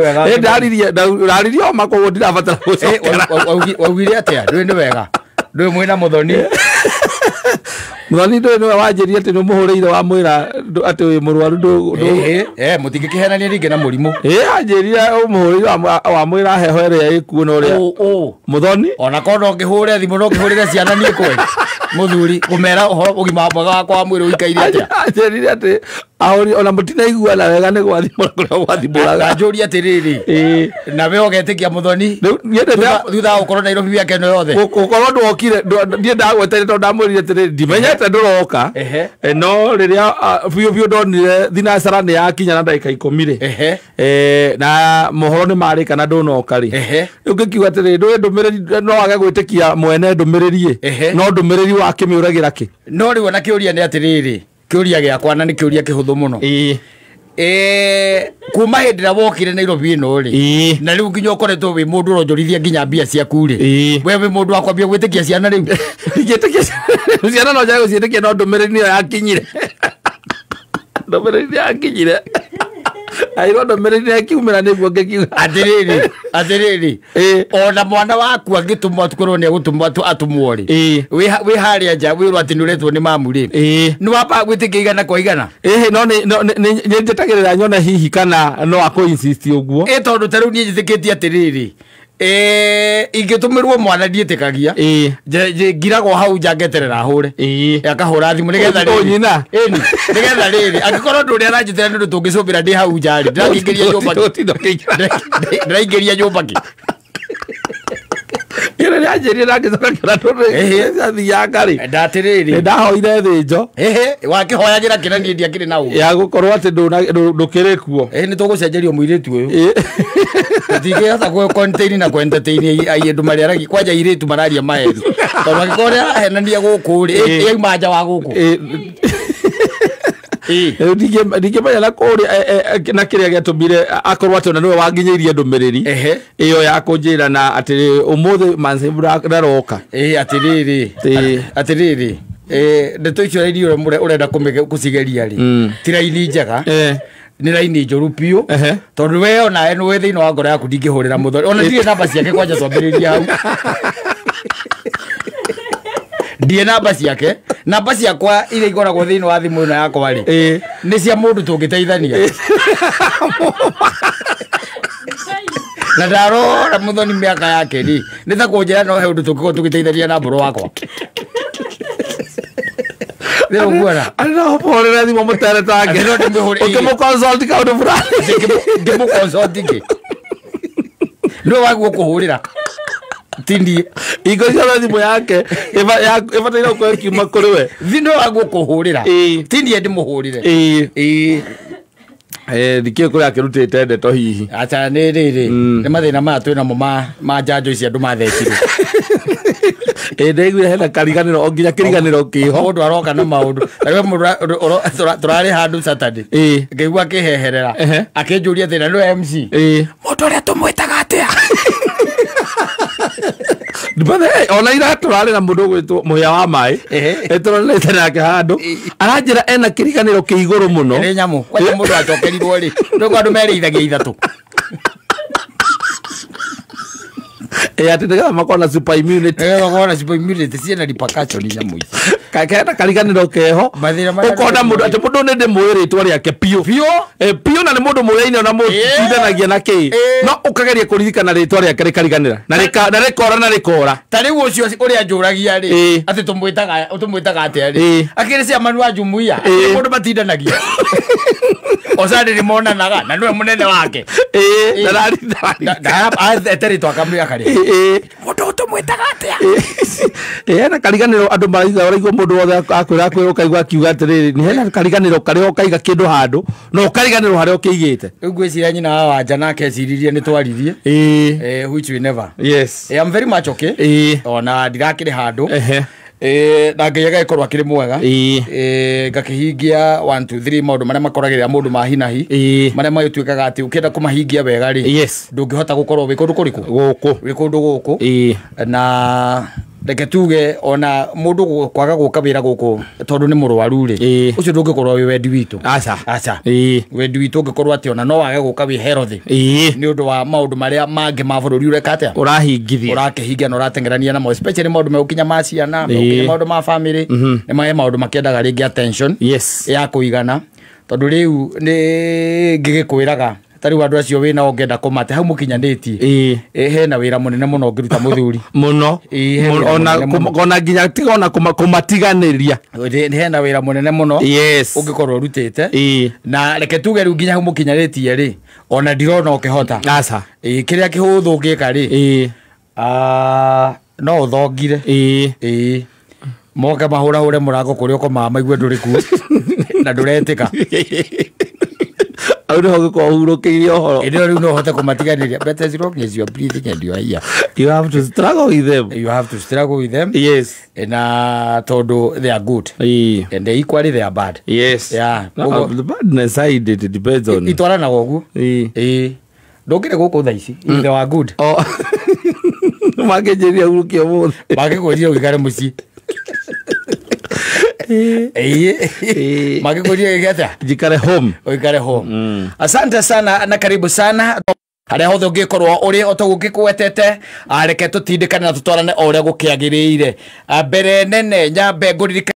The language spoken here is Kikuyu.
Wega. Ndaririe ndaririe o makoguo ndirabatara gucokera. Waugire atia? Ndũĩ nĩ wega. Ndũĩ mwĩna Muthoni. Muthoni ndũĩ nĩwe wanjĩrire atĩ nĩũmũhũrĩire wamwĩra atĩ wĩ mũrwaru ndũ Mũtingĩkĩhenania rĩngĩ na mũrimũ. Anjĩrire ũmũhũrĩire wamwĩra heho ĩrĩa ĩkuo na ũrĩa Muthoni ona korwo no ngĩhũre thimũ no ngĩhũrĩre ciana niĩ kwene. Mũthuri kũmera ũhoro ũgima mwega wakwa wa mwĩrĩ ũikaire atĩa. Anjĩrire atĩ ahũri ona mũtinaiguana wega nĩ gwathimũra kũrĩa gwathimũraga. Na njũrie atĩrĩrĩ, nawe ũgetĩkia Muthoni thutha wa gũkorwo Nairobi mĩaka ĩno yothe? Gũkorwo ndwokire niĩ ndagwetereire tondũ ndamwĩrire atĩrĩrĩ ndimenyete ndũroka, no rĩrĩa biũ biũ ndonire thinacara nĩ yakinya na ndagĩka 10 rĩ, na mohoro nĩ marĩka na ndũnoka rĩ, rĩu ngĩkiuga atĩrĩrĩ ndũĩ ndũmĩrĩri no wage gwĩtĩkia mwene ndũmĩrĩri ĩ, no ndũmĩrĩri wakĩmĩũragĩra kĩ? No rĩu ona kĩũria nĩ atĩrĩrĩ, kĩũria gĩakwa na nĩ kĩũria kĩhũthũ mũno. Kuma hĩndĩ ĩrĩa wokire Nairobi ĩno rĩ, na rĩu nginya ũkoretwo wĩ mũndũ ũronjorithia nginya mbia ciaku rĩ, we wĩ mũndũ wa kwambia gwĩtĩkia ciana rĩu? Ingĩtĩkia ciana no njage gũciĩtĩkia, no ndũmĩrĩri nĩyo yakinyire. Ndũmĩrĩri nĩyo yakinyire. Airwo ndũmĩrĩri nĩyo ĩkiumĩra nĩguo ngĩkiuga. Atĩrĩrĩ, atĩrĩrĩ, ona mwana waku angĩtũmwo korwo nĩ egũtũmwo atũmwo rĩ, wĩ harĩa nja wĩrwo atĩ nĩũretwo nĩ mamu rĩ, nĩ wambaga gwĩtĩkia igana kwa igana? No nĩ njĩtagĩrĩra nyone hihi kana no akũ insist ũguo. Tondũ ta rĩu niĩ njĩtĩkĩtie atĩrĩrĩ, ingĩtũmĩrwo mwana ndiĩtĩkagia, ngiragwo hau nja ngeterera ahũre. Akahũra thimũ nĩgetha rĩrĩ. Nyina. Ĩni, nĩgetha rĩrĩ, angĩkorwo ũndũ ũrĩa aranjĩtĩra nĩ ũndũ tũngĩcũmbĩra ndĩ hau nja rĩ, ndĩrakĩingĩria nyũmba kĩ? Ndĩraingĩria nyũmba kĩ? Rĩrĩa anjĩrire na ngĩcoka ngĩona ndũrĩ athianga rĩ. Ndatĩrĩrĩ. Nĩndahoire thĩnjo. Wakĩhoyagĩra kĩna niĩ ndiakĩrĩ na ũũgĩ. Ya gũkorwo atĩ ndũkĩrĩ kuo. Nĩtũgũcenjerio mũirĩtu ũyũ. Tũtingĩhota gũ contain na kũ entertain andũ marĩaragia kwanja airĩtu mararia maheeni. Tondũ angĩkorwo nĩarahenania gũkũ rĩ, yauma nja wa gũkũ. Rĩu ndingĩmenya na kũrĩa na kĩrĩa gĩatũmire akorwo atĩ ona nĩwe wanginyĩirie ndũmĩrĩri ĩyo ya kũnjĩra na atĩ ũmũthĩ Mansebu ndaroka. Atĩrĩrĩ, atĩrĩrĩ, ndeto icio raini ũrĩa ũrenda kũcigeria rĩ, ti raini njega. Nĩ raini njũru biũ, tondũ we onawe nĩwe thĩinĩ wa ngoro yaku ndingĩhũrĩra Muthoni, ona ndirĩ namba ciake kwanja twambĩrĩria hau. Ndirĩ namba ciake, namba ciakwa iria ikoragwo thĩinĩ wa thimũ ĩno yakwa rĩ, nĩ cia mũndũ tũngĩteithania. Na ndarora Muthoni mĩaka yake rĩ, nĩ ta kũnjĩra no he ũndũ tũngĩkorwo tũgĩteithania na mbũrũ wakwa. Arĩ no ũmũhũrĩre thimũ mũteretange. Ũkĩmũ-consult kaũndũ fulani. Ngĩmũ-consult kĩ? Nĩwe waguo kũhũrĩra. Ti niĩ. Hingo ciothe thimũ yake ĩbataire gũkorwo ĩkiuma kũrĩ we. Nĩwe waguo kũhũrĩra. Ti niĩ ndĩmũhũrĩre. Ndikĩũĩ kũrĩa akĩrutĩte ndeto hihi. Acha nĩ rĩrĩ, nĩ mathĩna maya twĩnamo ma njanjo ici andũ mathecirwo. Ndaiguire hena kariganĩro, o nginya kĩriganĩro kĩho. Mũndũ aroka na maũndũ. Na rĩmwe mũndũ tũrarĩ handũ Saturday. Ngĩigua akĩheherera. Akĩnjũria atĩ na nĩwe MC. Mũndũ ũrĩa tũmwĩtaga atĩa? Ona ira tũrarĩ na mũndũ ũgwĩtwo Mũhĩa wa Maĩ. Tũronete nake handũ. Aranjĩra ena kĩriganĩro kĩ igũrũ mũno. Nĩ nyamũ. Kwanja mũndũ acokerirwo rĩ. Nĩguo andũ merĩithagia ithatũ. Atĩ nĩgetha makorwo na super immunity. Nĩgetha makorwo na super immunity, ciĩna repercussion nyamũ ici. Kena kariganĩro keho. Mathĩna marĩa Ũkona mũndũ atĩ mũndũ nĩ ndĩmũĩ rĩtwa rĩake biũ. Biũ? Biũ na nĩ mũndũ mũyaine ona mũtindanagia na kĩ. No ũkageria kũririkana rĩtwa rĩake rĩkariganĩra. Na rĩkora na rĩkora. Ta rĩu ũcio ũrĩa njũragia rĩ, atĩ tũmwĩtaga atĩa rĩ? Akĩrĩ chairman wa jumuiya, mũndũ matindanagia. Osande nĩ monanaga na nĩwe mũnene wake. Eterĩtwo akamwĩra karĩa. Mũndũ tũmwĩtaga atĩa? Hena kariganĩro andũ maraiga ũraigua mũndũ wothe akwĩra akwĩra ũkaigua akiuga atĩrĩrĩ, nĩ hena kariganĩro karĩa ũkaiga kĩndũ handũ na ũkariganĩrwo harĩa ũkĩigĩte. Rĩu ngwĩciria nyina wa Wanja nake eciririe nĩ twaririe. Which we never. Yes. I'm very much okay. Ona ndirakĩrĩ handũ. Na Ngai agagĩkorwo akĩrĩ mwega. Ngakĩhingia 1 2 3 maũndũ marĩa makoragĩrĩra mũndũ ma hi na hi. Marĩa magĩtuĩkaga atĩ ũkĩenda kũmahingia wega rĩ, ndũngĩhota gũkorwo wĩ kũndũ kũrĩkũ? Gũkũ. Wĩ kũndũ gũkũ. Na Reke tuge ona mundu kwaga guka wira guku tondu ni murwaru ri ucio ndungikorwo wi wendi witu. Aca. Aca. Wendi witu ungikorwo ati ona no wage guka wi healthy ni undu wa maundu maria mangi ma bururi ureka atia urahingithia urakihingia na uratengerania namo, especially maundu meukinya ma ciana, meukinya maundu ma family, ni mae maundu makiendaga ringi attention ya kuigana tondu riu ni ngigikwiraga tariu andu acio wina ongenda kumate hau mukinyanitie hena wira munene muno ngiruta muthuri muno ona nginya tiga ona kumatiganiria hena wira munene muno ungikorwo urutite na reke tuge riu nginya hau mukinyanitie ri ona ndirona ukihota. Aca. Kiria kihuthu ungika ri no uthongire moke mahurahure murango kuria ukomaga maigue nduri kuo na nduretika au niho gĩkorwo hurũkĩire ũhoro. Ĩndĩ rĩu no ũhote kũmatiganĩria, but as long as you are breathing and you are here, you have to struggle with them. You have to struggle with them. Yes. Na tondũ they are good and they equally they are bad. Yes. Yeah. No, the badness side, it depends on itwaranaga ũguo. Ndũkĩrĩ gũkũ thaa ici if they were good. Oh. Makĩnjĩrire hurũkie ũmũthĩ. Makĩkwĩrire ũikare mũciĩ. Makikuria gĩatĩa njikare home, uikare home. Asante sana na karibu sana haria hothe ungikorwo uri o toguo ngĩkwetete, reke tutindĩkane na tutwarane o ũrĩa gũkĩagĩrĩire. Mbere nene nyambe ngũririkane